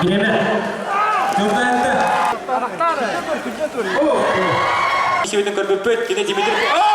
Бириэмэ. Тылдаатта. Сибитин көрбүппүт, кини Дмитрий...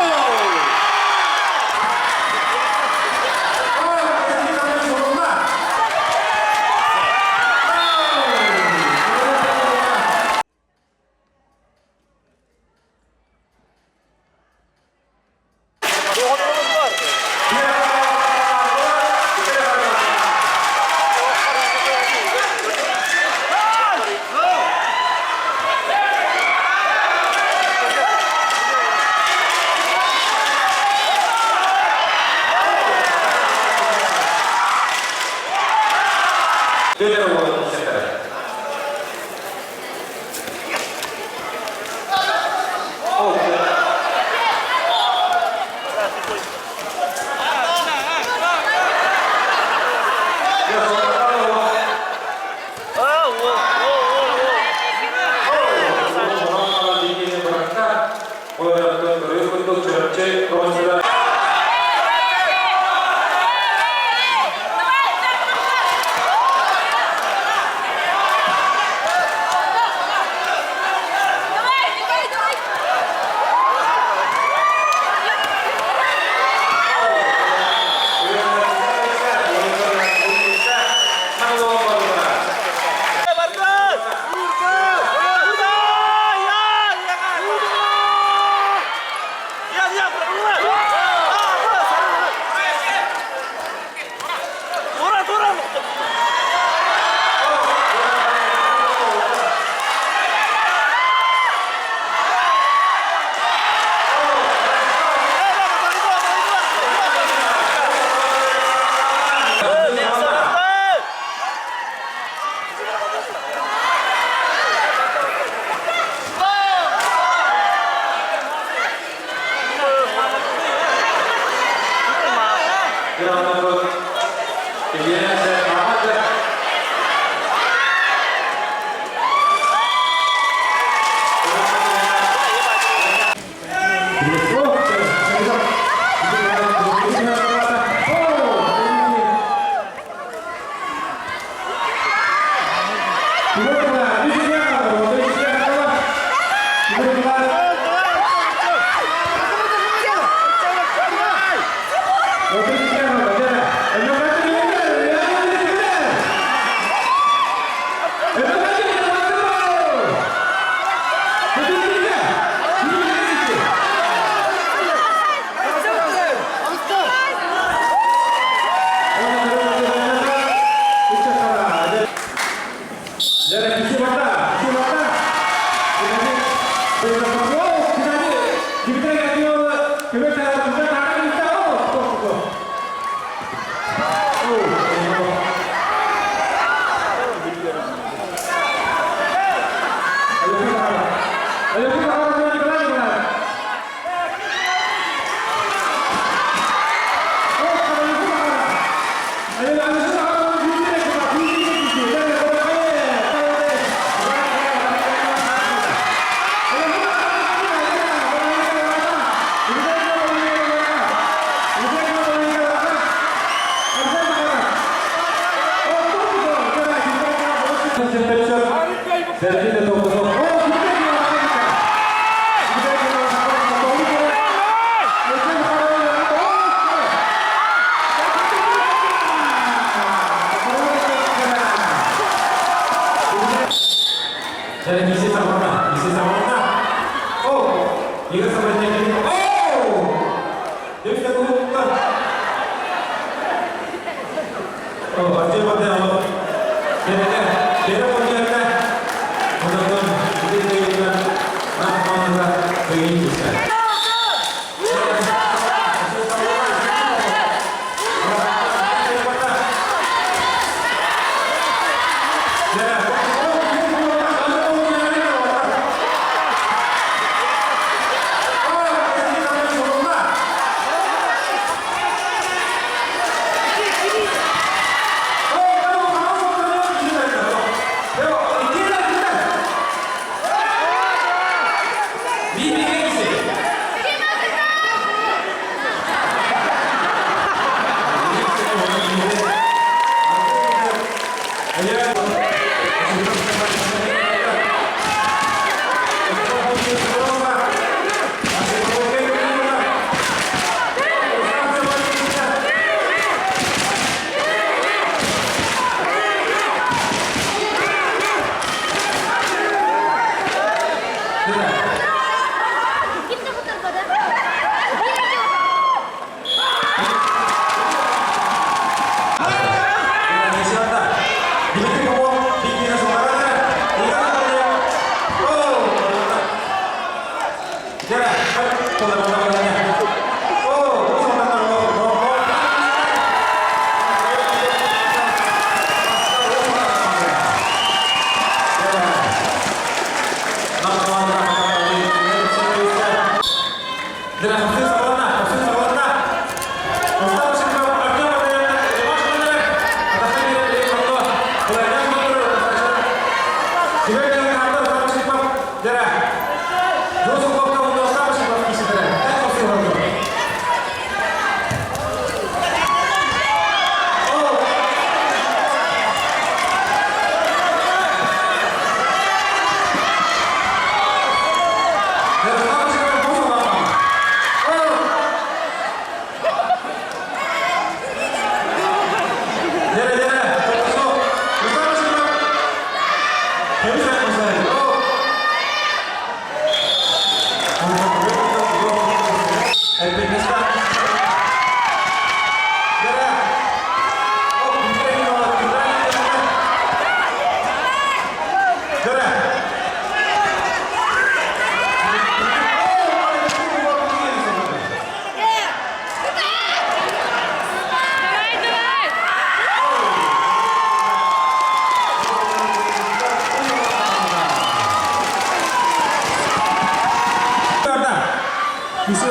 Киси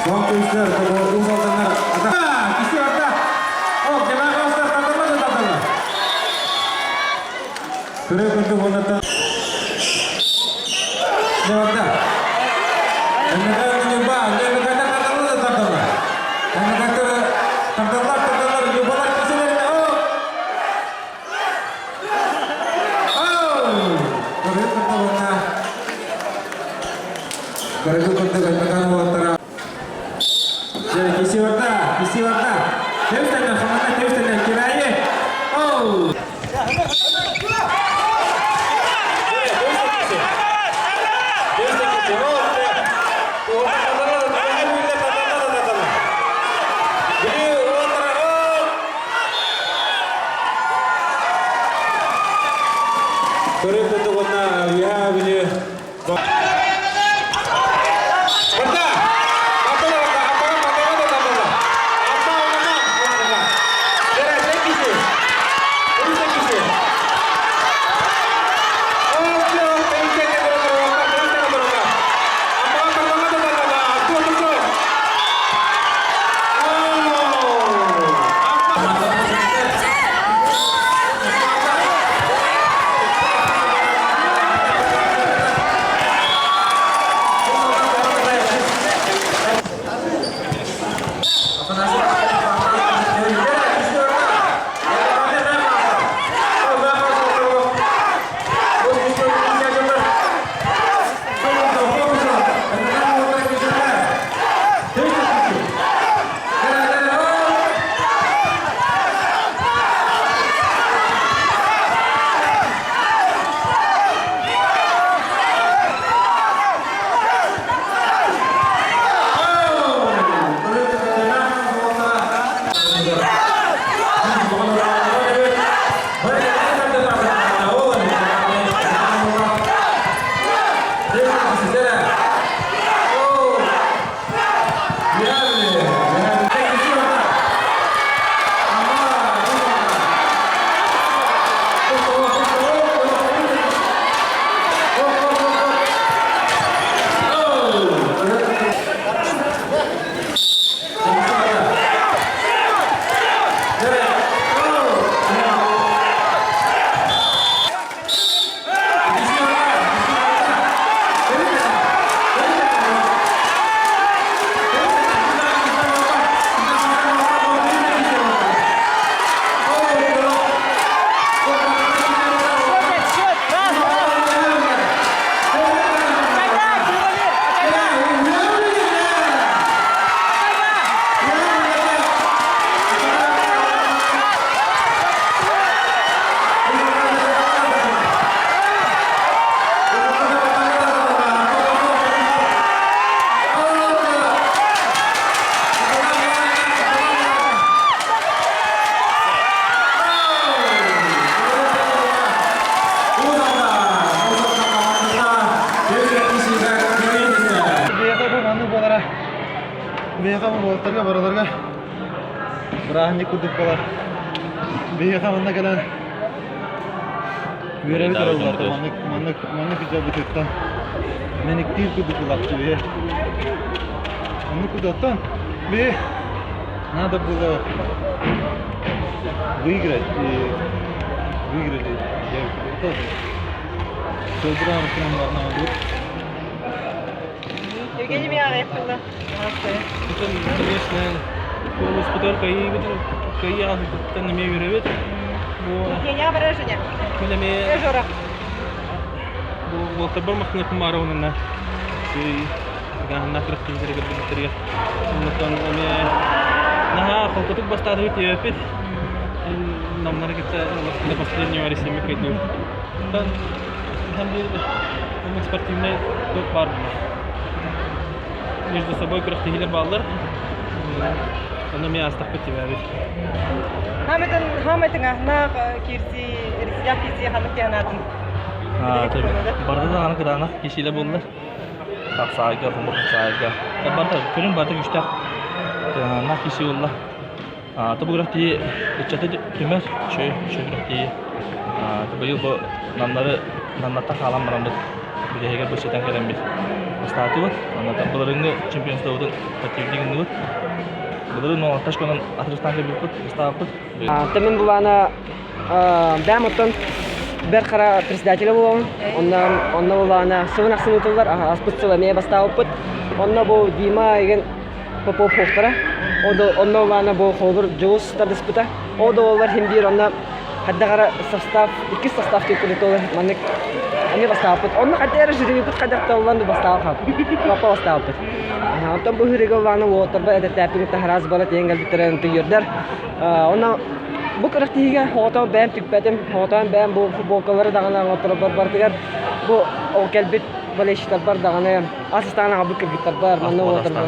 Соң көстөр, Уус Алданнар. Киси орта. О, Кемагостар тардылар да тардылар. Көрө көрдүк оннаттан. Не орта. Эммекар Ньурба, Эммекар тардылар да тардылар. Эммекар тардылар, тардылар, Ньурбалар кисилерine. О! Көрө көрдүк онна. Көрө көрдүк Эммекар уолаттара. Киси орта, киси орта. Тэбис-тэҥҥэ, хамана тэбис-тэҥҥэ, Кирайы. Оу! Көрө курдук уонна үөһээ Бүлүү Барда! Барда барда! Аппаҕа бардаҕа да табылла. Аппа онума онума. Дэрэ киси. Өрүсэ киси. Биһиэхэ бу маннык буолара биһиэхэ бу уолаттарга барыларга бырааһынньык курдук буолар. Биһиэхэ манна кэлэн үөрэбит эрэ улаата маннык маннык маннык дьабытыттан мэниктиир курдук улаатты биһи. Оннук курдуктан биһи надо было выиграть и выиграли тоже. Евгений Михайлович, Конечно, улууспутугар кыайыы аҕалбытыттан эмиэ үөрэбит. Бу Евгения выражение. мин эмиэ Жора. бу уолтарбар махтаныахпын баҕарабын уонна ыйааһыннаах күрэхтэһиилэригэр билбиттэригэр. Оннуттан эмиэ наһаа холкутук бастаатыбыт диэбэппит. Намнары кытта на последнего Россиями кыайдыбыт. Оттон биир спортивнай туох баар между собой күрэхтэһиилэр бааллар. Ону эмиэ аастахпыт тибээбит. Хаамытын ахнаах киирсии, рисилээх киирсии ханнык диэн Барыта даҕаны кытаанах киирсиилэр буоллар. Хапсаайга, хомур хапсаайга. Барыта көрүҥ барыта күүстээх тыанааннаах киирсии буолла. Тобу күрэхтии ыччаты түмэр, үчүгэй, үчүгэй күрэхтии. Быйыл бу намнары намнаттан хаалан бараммыт. Бүтэһигэр бу кэлэн бит бастаатыбыт. Онно былырыҥҥы чемпионствобутун подтвердить гынныбыт. Былырыын 16 очконан атырыстаан кэлбиппит, бастаабыппыт. Мин булаана бэм оттон бэр хара председателя буолабын. Онно онно булаана сылын ахсын ыытыллар аспыт сыл эмиэ бастаабыппыт. Онно бу Дима еген Попов хоохтара. Онно булаана бу холобур Дьулус тардыспыта. Ол да буоллар хим биир онно хайдах состав иккис состав курдук маннык эмиэ бастаабыппыт. Онно хайдах эрэ жюрибит хайдах да ыллан бастаабыт. Папа бастаабыппыт. Онтон бу хырыга улаана уолаттарба этэртээппин таһараас бара тиэн кэлбиттэрин түйүөрдэр. Онно бу күрэхтэһиигэ оҕотоон бэйэм түкпэтим, оҕотоон бэйэм бу футболкалары даҕаны оҥотторбор барытыгар бу ол кэлбит болельщиктарбар даҕаны ас астаан аҕалбыт кыргыттарбар манна уолаттарбар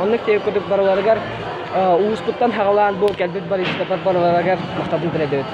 оннук тиэ курдук барыларыгар ууспуттан хаҕалаан бу кэлбит болельщиктарбар барыларыгар махталбын тириэрдэбит.